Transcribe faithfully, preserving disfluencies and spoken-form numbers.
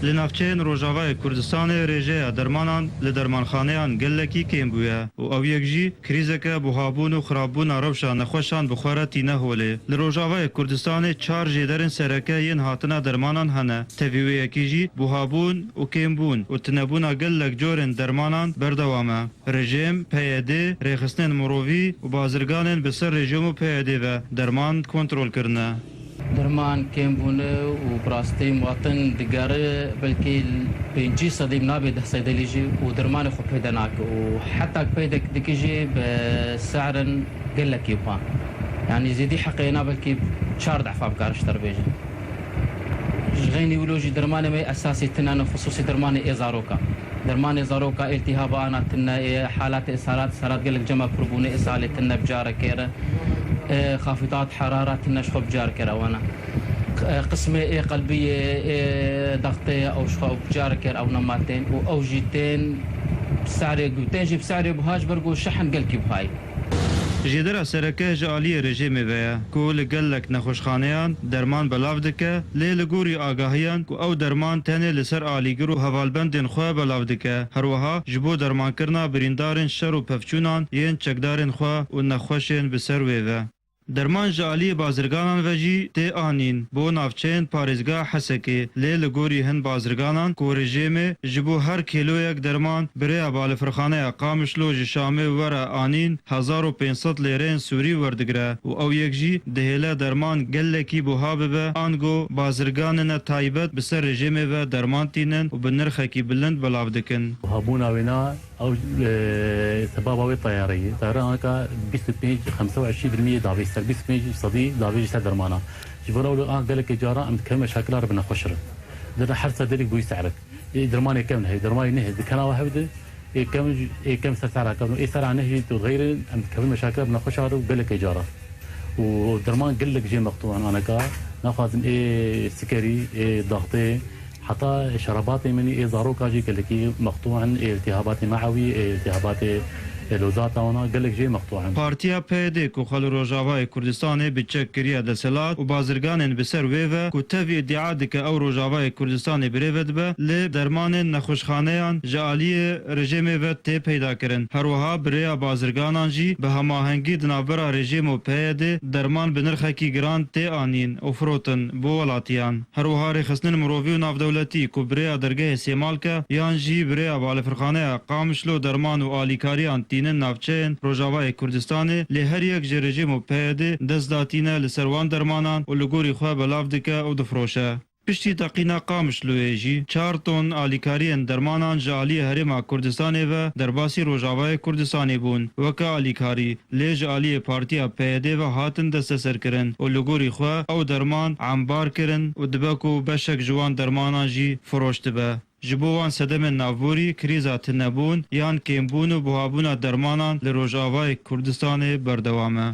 Li navçeyên Rojavayê Kurdistanê rêjeya dermanan li dermanxaneyan gelekî kêm bûye û ew yek jî krîzeke buhabûn û xirabûna rewşa nexweşan bi xwe re tîne holê. Li Rojavayê Kurdistanê çar jêderên sereke yên hatina dermanan hene. Tevî wê yekî jî buhabûn û kêmbûn û tinebûna gelek corên dermanan berdewam e. Rejîm, P Y D, rêxistinên mirovî û bazirganên bi ser rejîm û P Y D ve derman kontrol kirine. Derman kêm bûne û bi rastî muwatin digere belkî pêncî sedî nabê deh sedelî jî û dermanê xwe peyde nake û heta peyde dike jî bi se'rin gelekî xwe. Yanî zêdî heqê na belkî çar defa bikare ji te re bêje. Ji xeynî wilo jî dermanê me esasî tine ne, xisûsî dermanê ê zaroka. Dermanê zaroka, ê îltîhaba ana tine, ê halatê ishalat, ishalat gelek cema pir bûne, îshalê tine bi carekê re. Ê xafitat herara tine ji xwe bi carekê re wana. Q-, qismê ê qelbiyê, ê daxtê ew ji xwe ew bi carekê re ew nema tên û ew jî tên bi serê gu-, tên jî bi serê buha ji ber ku şehin gelkî buhayî. Jêdera sereke ji aliyê rejîmê ve ye, ku li gelek nexweşxaneyan derman belav dike, lê li gorî agahiyan ku ew derman tenê li ser alîgir û hevalbendên xwe belav dike, her wiha ji bo dermankirina birîndarên şer û pevçûnan yên çekdarên xwe û nexweşên bi ser wê ve. Derman ji aliyê bazirganan ve jî tê anîn bo navçeyên parêzgeha Hesekê, lê li gorî hin bazirganan ku rejîmê ji bo her kîloyek derman bi rêya balafirxaneya Qamişlo ji Şamê were anîn hezar û pênc sed lêreyên Sûrî werdigire û ew yek jî dihêle derman gelekî buha bibe, ango bazirganine taybet bi ser rejîmê ve derman tînin û bi nirxekî bilind belav dikin. Buhabûna wêna Ew, e, sebaba wê teyareyê. Teyare anka bîst û pênc, xemse û eşî dirmiyê davê ser, bîst û pênc sedî davê ji ser dermana. Ji bo ew an gelekê cara em dikevin meşakila re bi nexweş re. Dere her sederek bûyî se'rek. Ê dermanê kevn heye, dermanê nehê, dikena we hev de, ê kevn, ê kevn ser se'ra kevn. Ê se'ra nehê tu xeyre em dikevin meşakila bi nexweşa re û gelekê cara. Û derman gelek jê meqtû an aneka. Naxwazim ê sikerî, ê daxtê, Heta şerabatê min ê zaroka jî gelekî meqtû in, ê îltîhabatê me'ewî, ê îltîhabatê, ê lozata wana gelek jê meqtû in. Partiya P Y D ku xwe li Rojavayê Kurdistanê bi çek kiriye desthilat û bazirganên bi ser wê ve ku tevî îdia dike ew Rojavayê Kurdistanê birêve dibe, lê dermanên nexweşxaneyan ji aliyê rejîmê ve tê peyda kirin. Her wiha bi rêya bazirganan jî bi hemahengî di navbera rejîm û P Y D derman bi nirxekî giran tê anîn û firotin bo welatiyan. Her wiha rêxistinên mirovî û navdewletî ku bi rêya dergehê Sêmalke yan jî bi rêya balafirxaneya Qamişlo derman û alîkariyan tînin navçeyên Rojavayê Kurdistanê, lê her yek ji rejîm û P Y D dest datîne li ser wan dermanan û li gorî xwe belav dike û difiroşe. Piştî teqîna Qamişloyê jî çar ton alîkariyên dermanan ji aliyê Herêma Kurdistanê ve derbasî Rojavayê Kurdistanê bûn weke alîkarî. Lê ji aliyê Partiya P Y D ve hatin desteserkirin û li gorî xwe ew derman embar kirin û dibe ku beşek ji wan dermanan jî firoş dibe. Ji bo wan sedemên navborî krîza tinebûn yan kêmbûn û buhabûna dermanan li Rojavayê Kurdistanê berdewam e.